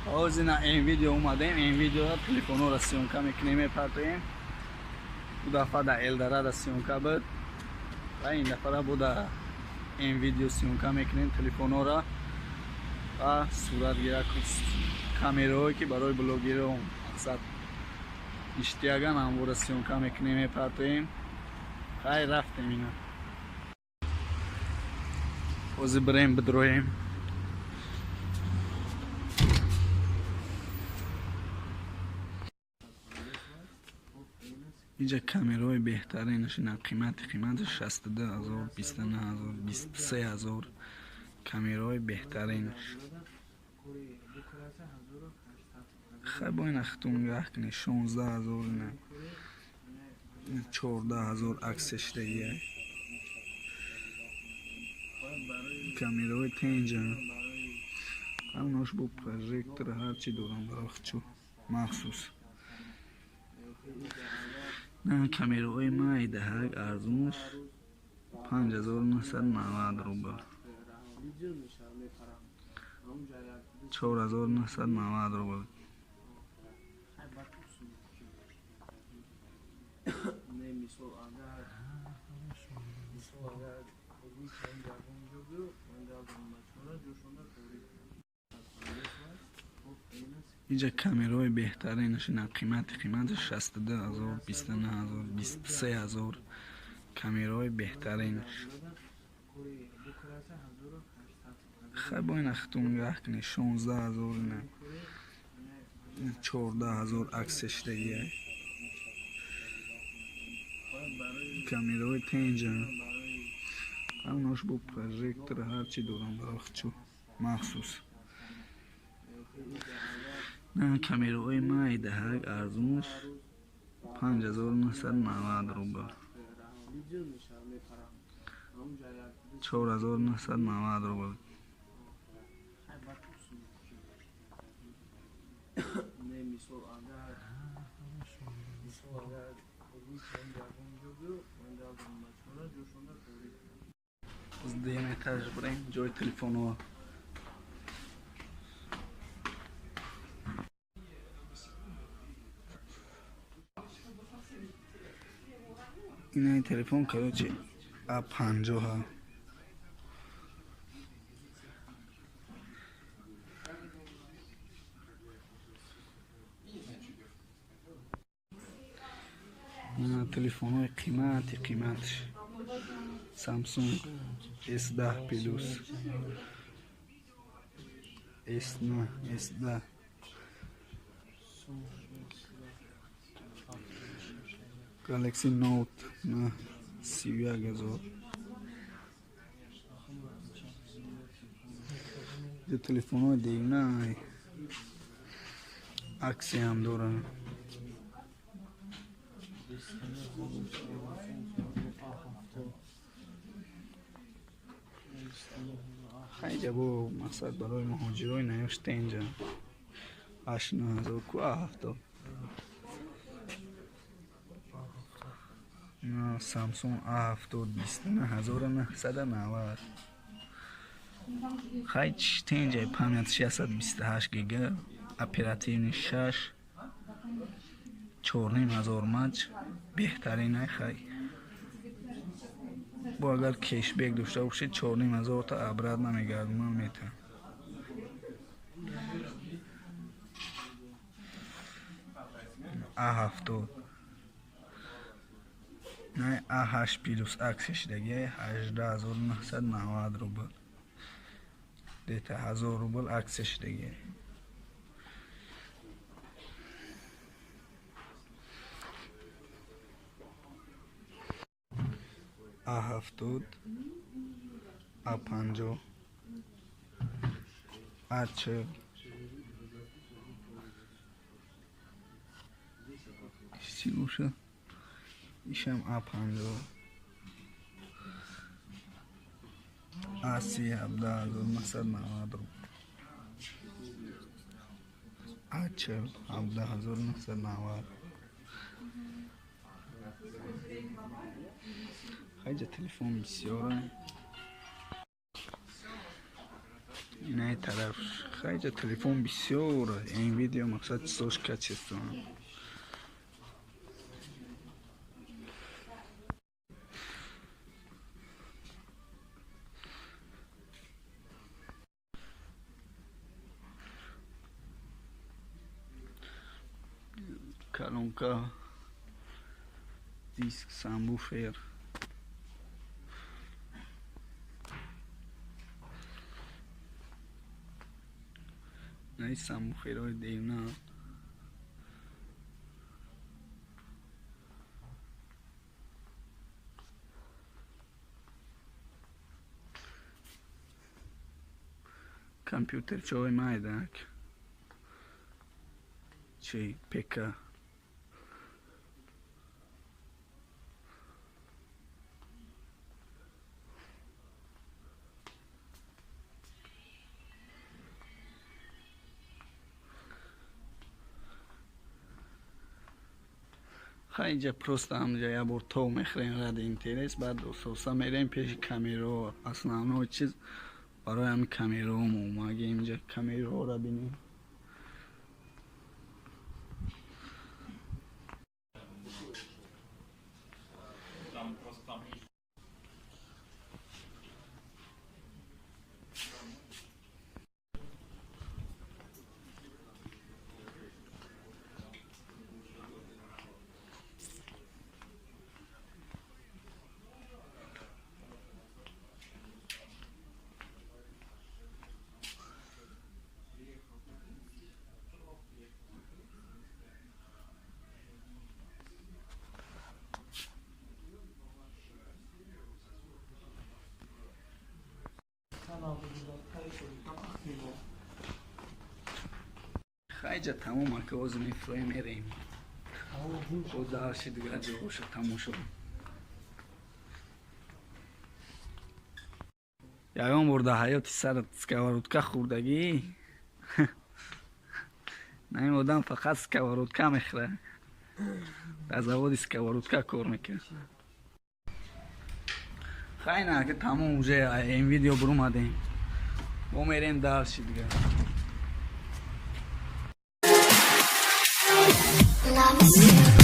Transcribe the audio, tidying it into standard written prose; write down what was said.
Ҳозир на М-Видео омадем. М-Видео телефонҳоро съёмка мекунем, мепартоем. Ду дафъа дар Элдорадо съёмка буд ва ин дафъара бо дар М-Видео съёмка мекунем телефонҳоро ва суратгира, камераҳое, ки барои блогерон мақсад иштияган, ҳамвора съёмка мекунем, мепартоем. Хай, рафтем. Ина ҳозир бирем, бидроем. Инҷа камераҳои беҳтаринаш, ина қимати 62 000, 29 000, 23 000, камераҳои беҳтаринаш. Хай, бо ина хитон гаҳ кунед, 16 000, ина 14 000 акция шидагия. Камераҳои тенҷа ҳамааш бо прожектор, ҳарчи дорам барои худшо махсус. На камераҳои майдаҳак, арзонаш 5990 рубл, 4990 рубл. Инҷа камераҳои беҳтаринаш, ина қимати 62 000, 29 000, 23 000, камераҳои беҳтаринаш. Хай, бо ина хитон гаҳ кунед, 16 000, ина 14 000 акция шидагия. Камераҳои тенҷа ҳамааш бо прожектор, ҳарчи дорам барои худшо махсус. На камераҳои майдаҳак, арзонаш 5990 рубл, 4990 рубл. Дуюм этаж бирем, ҷои телефонҳо. Ина телефон, короче, А 50. Ина телефонҳои қимати қиматш, Samsung S10 Plus, S9, S10, Galaxy Note 9, 31 000. Телефонҳои дивна акция ҳам доранд. Хайҷа бо мақсад барои муҳоҷирои наёшта. Инҷа 8-9 ҳазор ку, А70, Samsung А70, 29 990. Хай, тенҷаи, память 628 гига, оперативный шаш, 4,5 ҳазор мач, беҳтаринай. Хай, бо агар кэшбэк дошта бошед, 4,5 ҳазорта обратно мегардонам, метавон. А70, най А8 Плюс акция шидагиай, 18 990 рубл, дета 1000 рубл акция шидагиай. А70, А50, А40 чӣ боша, ишам А50, А30, 17 990 рубл, А40, 17 990. Хайҷа телефон бисёра. Инаи тараф хайҷа телефон бисёр, М-Видео, мақсад, чизош качество. Колонка, диск, сабвуфер. Наи сабвуферҳои девна. Компютерчаҳои майдак, чи ПК. Хайҷа просто ҳамҷа як бор тов мехӯрем ради интерес, баъд ососа мерем пеши камераҳо. Основной чиз барои ҳамин камераҳо мо омадем инҷа, камераҳоро бинем. Там просто там. Хайҷа тамом, ака, ҳозир мефурем, мерем. Бо дарши дигар ҷоҳоша тамошо. Ягон бор дар ҳаёти сарат сковородка хӯрдагӣ? На, ин одам фақат сковородка мехӯрад. Дар заводи сковородка кор мекунад. Хай, на, ака, тамом, уже М-Видео бурумадем. Бо мерем дарши дигар. Love is